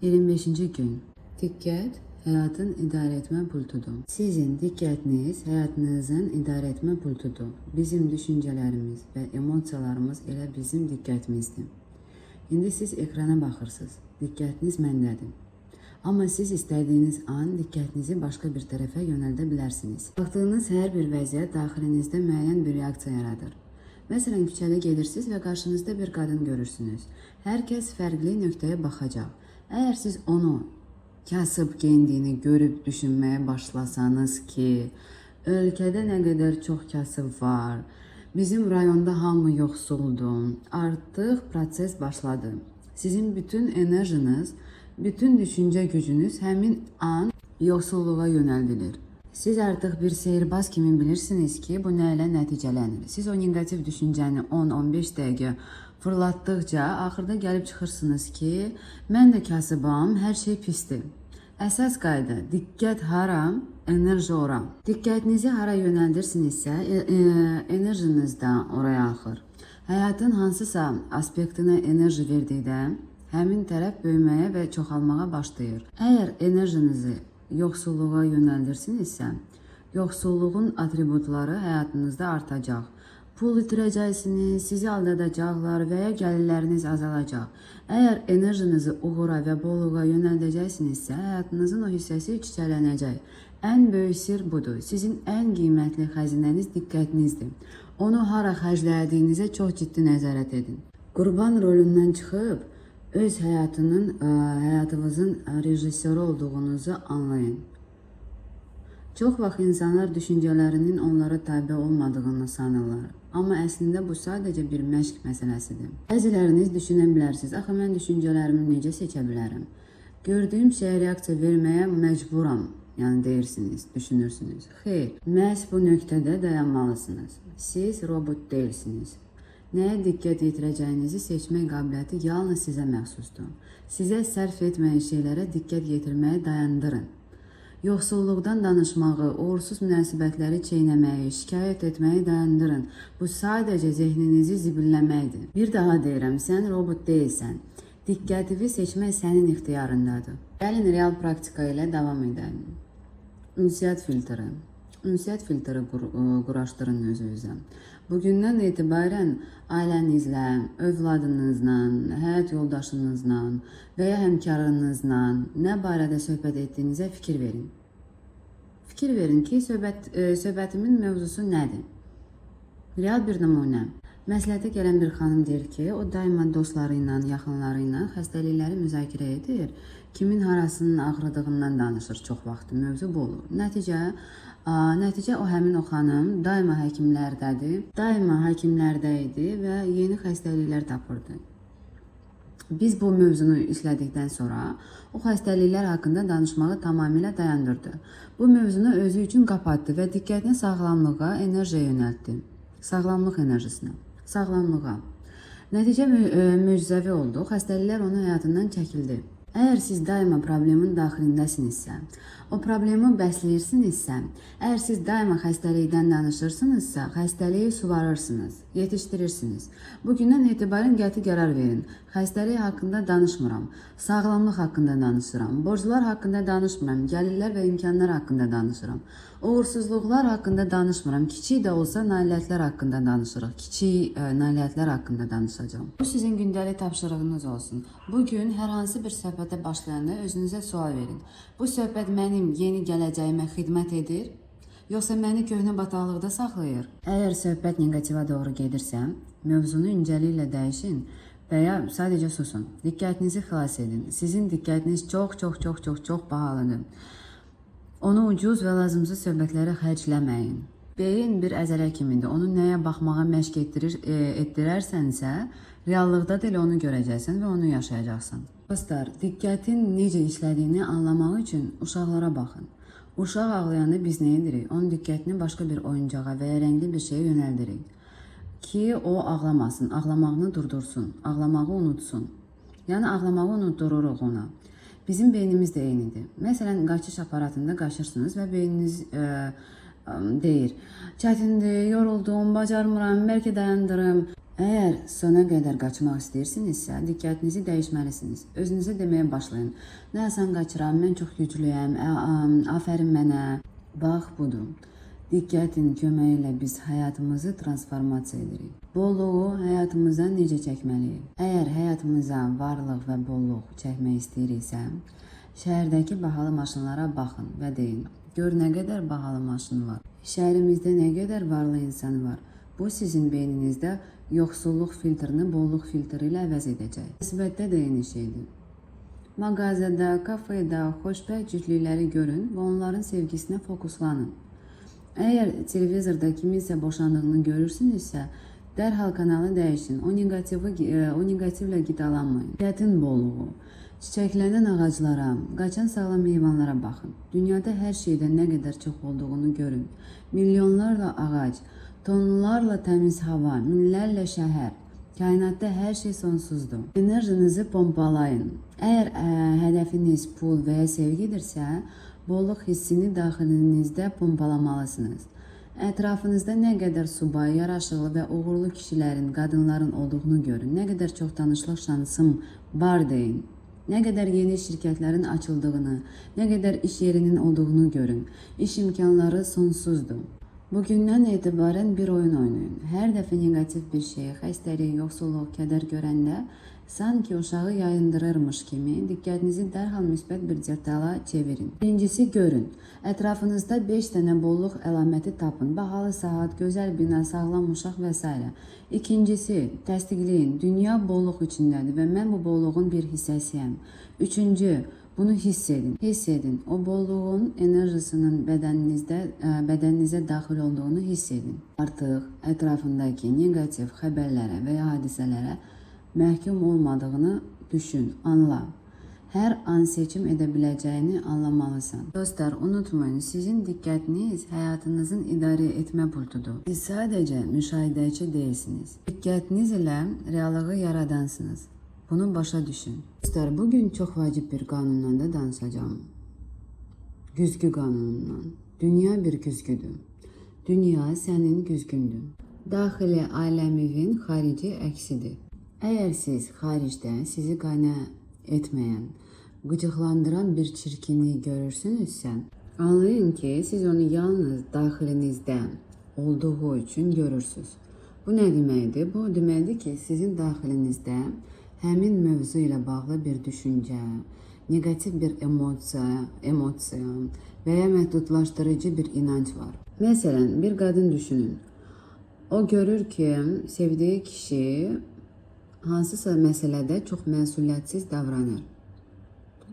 25. gün. Dikkat hayatın idare etme pultudur. Sizin dikkatiniz hayatınızın idare etme pultudur. Bizim düşüncelerimiz ve emosiyalarımız elə bizim dikkatimizdir. İndi siz ekrana baxırsınız. Dikkatiniz məndədir. Amma siz istədiyiniz an dikkatinizi başqa bir tərəfə yönəldə bilərsiniz. Baxdığınız hər bir vəziyyət daxilinizdə müəyyən bir reaksiya yaradır. Məsələn, küçədə gedirsiniz və qarşınızda bir qadın görürsünüz. Hər kəs fərqli nöqtəyə baxacaq. Əgər siz onu kasıb geyindiyini görüb düşünməyə başlasanız ki, ölkədə nə qədər çox kasıb var, bizim rayonda hamı yoxsuldur, artıq proses başladı. Sizin bütün enerjiniz, bütün düşüncə gücünüz həmin an yoxsulluğa yönəldilir. Siz artıq bir sehirbaz kimi bilirsiniz ki, bu nə ilə nəticələnir. Siz o negativ düşüncəni 10-15 dəqiqə fırlatdıqca axırda gəlib çıxırsınız ki, mən də kasıbam, hər şey pisdir. Əsas qayda: diqqət hara, enerji ora. Diqqətinizi hara yönəldirsinizsə, enerjiniz də oraya axır. Həyatın hansısa aspektinə enerji verdikdə həmin tərəf böyüməyə və çoxalmağa başlayır. Əgər enerjinizi yoxsulluğa yönəldirsinizsə, yoxsulluğun atributları həyatınızda artacaq. Pul itirəcəksiniz, sizi aldadacaqlar və ya gəlirləriniz azalacaq. Əgər enerjinizi uğura və bolluğa yönəldəcəksinizsə, həyatınızın o hissəsi çiçəklənəcək. Ən böyük sir budur. Sizin ən qiymətli xəzinəniz diqqətinizdir. Onu hara xərclədiyinizə çox ciddi nəzarət edin. Qurban rolundan çıxıb öz həyatınızın rejissoru olduğunuzu anlayın. Çox vaxt insanlar düşüncələrinin onlara tabe olmadığını sanırlar. Amma əslində bu sadəcə bir məşq məsələsidir. Bəziləriniz düşünə bilərsiniz, axı mən düşüncələrimi necə seçə bilərəm? Gördüyüm şeyə reaksiya verməyə məcburam, yəni deyirsiniz, düşünürsünüz. Xeyr, məhz bu nöqtədə dayanmalısınız. Siz robot deyilsiniz. Nəyə diqqət yetirəcəyinizi seçmək qabiliyyəti yalnız sizə məxsusdur. Sizə sərf etməyən şeylərə diqqət yetirməyi dayandırın. Yoxsulluqdan danışmağı, uğursuz münasibətləri çeynəməyi, şikayət etməyi dayandırın. Bu sadəcə zehninizi zibilləməkdir. Bir daha deyirəm, sən robot deyilsən. Diqqətini seçmək sənin ixtiyarındadır. Gəlin real praktika ilə davam edəlim. Ünsiyyət filtri. Ünsiyyət filtri quraşdırın özünüzə. Bugündən etibarən ailənizlə, övladınızla, həyat yoldaşınızla və ya həmkarınızla nə barədə söhbət etdiyinizə fikir verin. Fikir verin ki, söhbətimin mövzusu nədir? Real bir nümunə. Məsləhətə gələn bir xanım deyir ki, o daima dostları ilə, yaxınları ilə xəstəlikləri müzakirə edir. Kimin harasının ağrıdığından danışır çox vaxt. Mövzu bu olur. Nəticə o həmin o xanım daima həkimlərdədir. Daima həkimlərdə idi və yeni xəstəliklər tapırdı. Biz bu mövzunu işlədikdən sonra o xəstəliklər haqqında danışmağı tamamilə dayandırdı. Bu mövzunu özü üçün qapatdı və diqqətini sağlamlığa, enerjiyə yönəltdi. Sağlamlıq enerjisinə, sağlamlığa. Nəticə möcüzəvi oldu. Xəstəliklər onun həyatından çəkildi. Əgər siz daima problemin daxilindəsinizsə, o problemi bəsləyirsinizsə, əgər siz daima xəstəlikdən danışırsınızsa, xəstəliyi suvarırsınız, yetişdirirsiniz. Bugündən etibarən qəti qərar verin. Xəstəlik haqqında danışmıram, sağlamlıq haqqında danışıram, borclar haqqında danışmıram, gəlirlər və imkanlar haqqında danışıram. Uğursuzluqlar haqqında danışmıram, kiçik də olsa nailiyyətlər haqqında danışırıq. Kiçik nailiyyətlər haqqında danışacağam. Bu sizin gündəlik tapşırığınız olsun. Bugün hər hansı bir söhbətə başlayanda özünüzə sual verin. Bu söhbət mənim yeni gələcəyimə xidmət edir, yoxsa məni köhnə bataqlıqda saxlayır? Əgər söhbət neqativə doğru gedirsə, mövzunu incəliklə dəyişin və ya sadəcə susun. Diqqətinizi xilas edin. Sizin diqqətiniz çox, çox, çox, çox, çox bahalıdır. Onu ucuz və lazımsız söhbətlərə xərcləməyin. Beyin bir əzələ kimidir. Onu nəyə baxmağa məşq etdirərsənsə, reallıqda da elə onu görəcəksən və onu yaşayacaqsan. Dostlar, diqqətin necə işlədiyini anlamaq üçün uşaqlara baxın. Uşaq ağlayanda biz nə edirik? Onun diqqətini başqa bir oyuncağa və ya rəngli bir şeyə yönəldirik ki, o ağlamasın, ağlamağını durdursun, ağlamağı unutsun. Yəni ağlamağı unutdururuq ona. Bizim beynimiz də eynidir. Məsələn, qaçış aparatında qaçırsınız və beyniniz deyir: "Çətindir, yoruldum, bacarmıram, bəlkə dayandırım." Əgər sona qədər qaçmaq istəyirsinizsə, diqqətinizi dəyişməlisiniz. Özünüzə deməyə başlayın. Nə asan qaçıram, mən çox güclüyəm, afərin mənə. Bax budur. Diqqətin köməyi ilə biz həyatımızı transformasiya edirik. Bolluğu həyatımıza necə çəkməliyik? Əgər həyatımıza varlıq və bolluq çəkmək istəyiriksə, şəhərdəki bahalı maşınlara baxın və deyin: gör nə qədər bahalı maşın var. Şəhərimizdə nə qədər varlı insan var. Bu sizin beyninizdə yoxsulluq filtrini bolluq filtri ilə əvəz edəcək. Münasibətdə də eyni şeydir. Mağazada, kafeda xoşbəxt cütlükləri görün və onların sevgisinə fokuslanın. Əgər televizorda kiminsə boşandığını görürsünüzsə, dərhal kanalı dəyişin. O neqativlə qidalanmayın. Diqqətin bolluğu. Çiçəklənən ağaclara, qaçan sağlam heyvanlara baxın. Dünyada hər şeydən nə qədər çox olduğunu görün. Milyonlarla ağac, tonlarla təmiz hava, minlərlə şəhər. Kainatda hər şey sonsuzdur. Enerjinizi pompalayın. Əgər hədəfiniz pul və ya sevgidirsə, bolluq hissini daxilinizdə pompalamalısınız. Ətrafınızda nə qədər subay, yaraşıqlı və uğurlu kişilərin, qadınların olduğunu görün. Nə qədər çox tanışlıq şansım var deyin. Nə qədər yeni şirkətlərin açıldığını, nə qədər iş yerinin olduğunu görün. İş imkanları sonsuzdur. Bugündən etibarən bir oyun oynayın. Hər dəfə neqativ bir şey, xəstəlik, yoxsulluq, kədər görəndə sanki uşağı yayındırırmış kimi diqqətinizi dərhal müsbət bir detala çevirin. Birincisi görün. Ətrafınızda 5 dənə bolluq əlaməti tapın. Bahalı saat, gözəl bina, sağlam uşaq və s. İkincisi, təsdiqləyin. Dünya bolluq içindədir və mən bu bolluğun bir hissəsiyəm. Üçüncü, bunu hiss edin. Hiss edin. O bolluğun enerjisinin bədəninizə daxil olduğunu hiss edin. Artıq ətrafındakı neqativ xəbərlərə və ya hadisələrə məhkum olmadığını düşün, anla. Hər an seçim edə biləcəyini anlamalısan. Dostlar, unutmayın, sizin diqqətiniz həyatınızın idarə etmə pultudur. Siz sadəcə müşahidəçi deyilsiniz. Diqqətiniz ilə reallığı yaradansınız. Bunu başa düşün. Dostlar, bugün çox vacib bir qanundan da danışacağım. Güzgü qanunundan. Dünya bir güzgüdür. Dünya sənin güzgündür. Daxili aləmivin xarici əksidir. Əgər siz xaricdə sizi qane etməyən, qıcıqlandıran bir çirkinlik görürsünüzsə, anlayın ki, siz onu yalnız daxilinizdə olduğu üçün görürsünüz. Bu nə deməkdir? Bu deməkdir ki, sizin daxilinizdə həmin mövzu ilə bağlı bir düşüncə, neqativ bir emosiya və ya məhdudlaşdırıcı bir inanc var. Məsələn, bir qadın düşünün. O görür ki, sevdiyi kişi hansısa məsələdə çox məsuliyyətsiz davranır.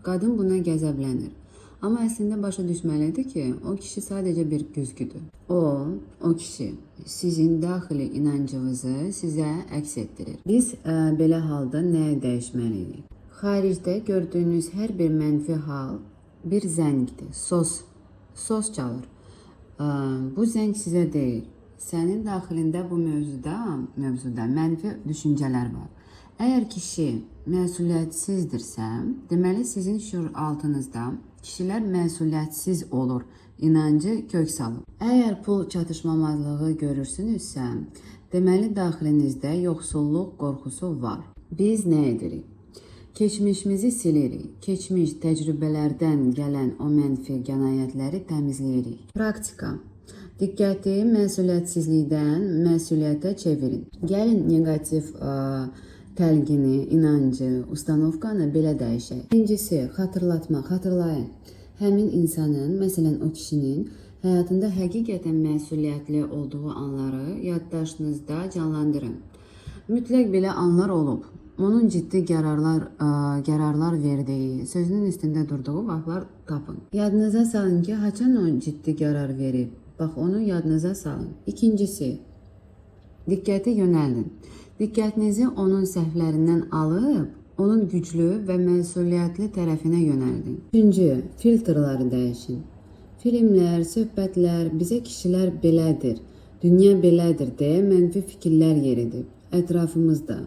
Qadın buna qəzəblənir. Amma əslində başa düşməlidir ki, o kişi sadəcə bir güzgüdür. O kişi sizin daxili inancınızı sizə əks etdirir. Biz belə halda nəyə dəyişməliyik? Xaricdə gördüyünüz hər bir mənfi hal bir zəngdir. Sos çalır. Bu zəng sizə deyir. Sənin daxilində bu mövzuda mənfi düşüncələr var. Əgər kişi məsuliyyətsizdirsə, deməli sizin şüur altınızda kişilər məsuliyyətsiz olur inancı kök salıb. Əgər pul çatışmamazlığı görürsünüzsə, deməli daxilinizdə yoxsulluq qorxusu var. Biz nə edirik? Keçmişimizi silirik. Keçmiş təcrübələrdən gələn o mənfi qənaətləri təmizləyirik. Praktika. Diqqəti məsuliyyətsizlikdən məsuliyyətə çevirin. Gəlin neqativ təlqini, inancı, ustanovkanı belə dəyişək. Birincisi, xatırlatma, xatırlayın. Həmin insanın, məsələn o kişinin həyatında həqiqətən məsuliyyətli olduğu anları yaddaşınızda canlandırın. Mütləq belə anlar olub. Onun ciddi qərarlar verdiyi, sözünün üstündə durduğu vaxtlar tapın. Yadınıza salın ki, haçan o ciddi qərar verib. Bax, onu yadınıza salın. İkincisi, diqqəti yönəldin. Diqqətinizi onun səhvlərindən alıb, onun güclü və məsuliyyətli tərəfinə yönəldin. Üçüncü, filtrləri dəyişin. Filmlər, söhbətlər, bizə kişilər belədir, dünya belədir deyə mənfi fikirlər yeridib ətrafımızda.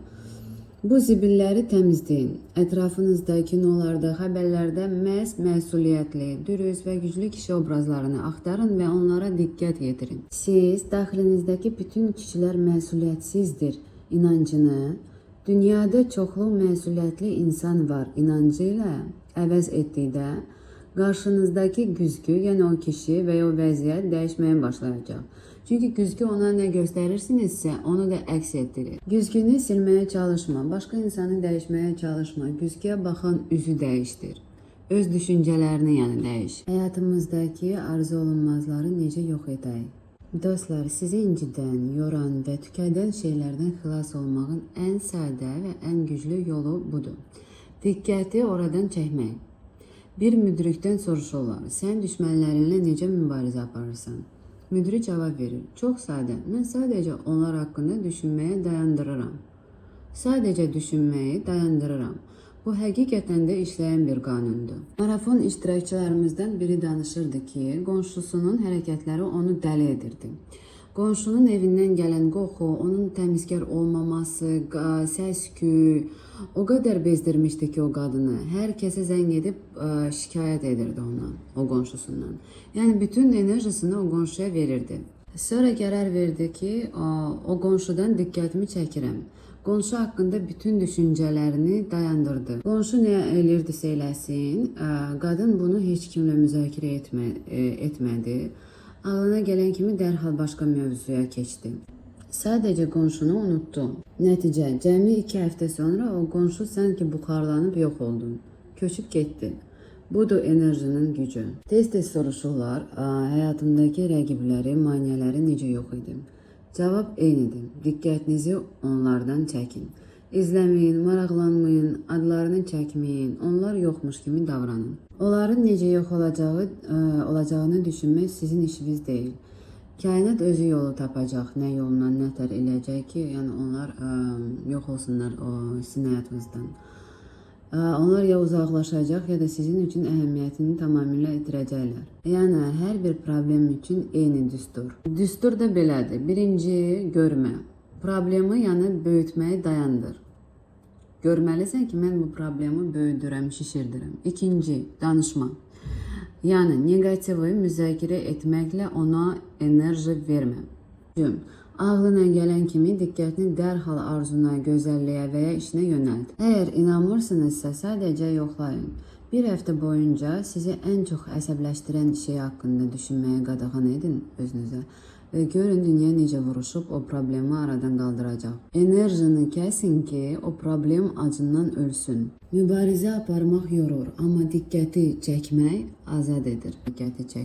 Bu zibilləri təmizləyin. Ətrafınızda, kinolarda, xəbərlərdə məhz məsuliyyətli, dürüst və güclü kişi obrazlarını axtarın və onlara diqqət yetirin. Siz daxilinizdəki bütün kişilər məsuliyyətsizdir inancını dünyada çoxlu məsuliyyətli insan var inancı ilə əvəz etdikdə qarşınızdakı güzgü, yəni o kişi və ya o vəziyyət dəyişməyə başlayacaq. Çünki güzgü ona nə göstərirsinizsə, onu da əks etdirir. Güzgünü silməyə çalışma, başqa insanı dəyişməyə çalışma. Güzgüyə baxan üzü dəyişdir. Öz düşüncələrini yəni dəyiş. Həyatımızdakı arzu olunmazları necə yox edək? Dostlar, sizi incidən, yoran və tükədən şeylərdən xilas olmağın ən sadə və ən güclü yolu budur. Diqqəti oradan çəkmək. Bir müdrikdən soruşurlar: "Sən düşmənlərinlə necə mübarizə aparırsan?" Müdrik cavab verir: "Çox sadə. Mən sadəcə onlar haqqında düşünməyə dayandırıram. Sadəcə düşünməyi dayandırıram." Bu həqiqətən də işləyən bir qanundur. Marafon iştirakçılarımızdan biri danışırdı ki, qonşusunun hərəkətləri onu dəli edirdi. Qonşunun evindən gələn qoxu, onun təmizkar olmaması, səs-küy o qədər bezdirmişdi ki o qadını. Hər kəsə zəng edib şikayət edirdi ondan, o qonşusundan. Yəni bütün enerjisini o qonşuya verirdi. Sonra qərar verdi ki, o qonşudan diqqətimi çəkirəm. Qonşu haqqında bütün düşüncələrini dayandırdı. Qonşu nə elirdisə eləsin, qadın bunu heç kimlə müzakirə etmədi. Ağlına gələn kimi dərhal başqa mövzuya keçdi. Sadəcə qonşunu unutdu. Nəticə, cəmi 2 həftə sonra o qonşu sanki buxarlanıb yox oldu. Köçüb getdi. Budur enerjinin gücü. Tez-tez soruşurlar, həyatımdakı rəqibləri, maneələri necə yox edim? Cavab eynidir. Diqqətinizi onlardan çəkin. İzləməyin, maraqlanmayın, adlarını çəkməyin, onlar yoxmuş kimi davranın. Onların necə yox olacağını düşünmək sizin işiniz deyil. Kainat özü yolu tapacaq, nə yolla, nə tər eləyəcək ki, yəni onlar yox olsunlar o sizin həyatınızdan. Onlar ya uzaqlaşacaq, ya da sizin üçün əhəmiyyətini tamamilə itirəcəklər. Yəni hər bir problem üçün eyni düstur. Düstur da belədir. Birinci, görmə. Problemi yəni böyütməyi dayandır. Görməlisən ki, mən bu problemi böyüdürəm, şişirdirəm. İkinci, danışma. Yəni neqativi müzakirə etməklə ona enerji vermə. Üçüncü, ağlına gələn kimi diqqətini dərhal arzuna, gözəlliyə və ya işinə yönəlt. Əgər inanmırsınızsa, sadəcə yoxlayın. Bir həftə boyunca sizi ən çox əsəbləşdirən şey haqqında düşünməyə qadağan edin özünüzə və görün dünya necə vuruşub o problemi aradan qaldıracaq. Enerjini kəsin ki, o problem acından ölsün. Mübarizə aparmaq yorur, amma diqqəti çəkmək azad edir. Diqqəti çək.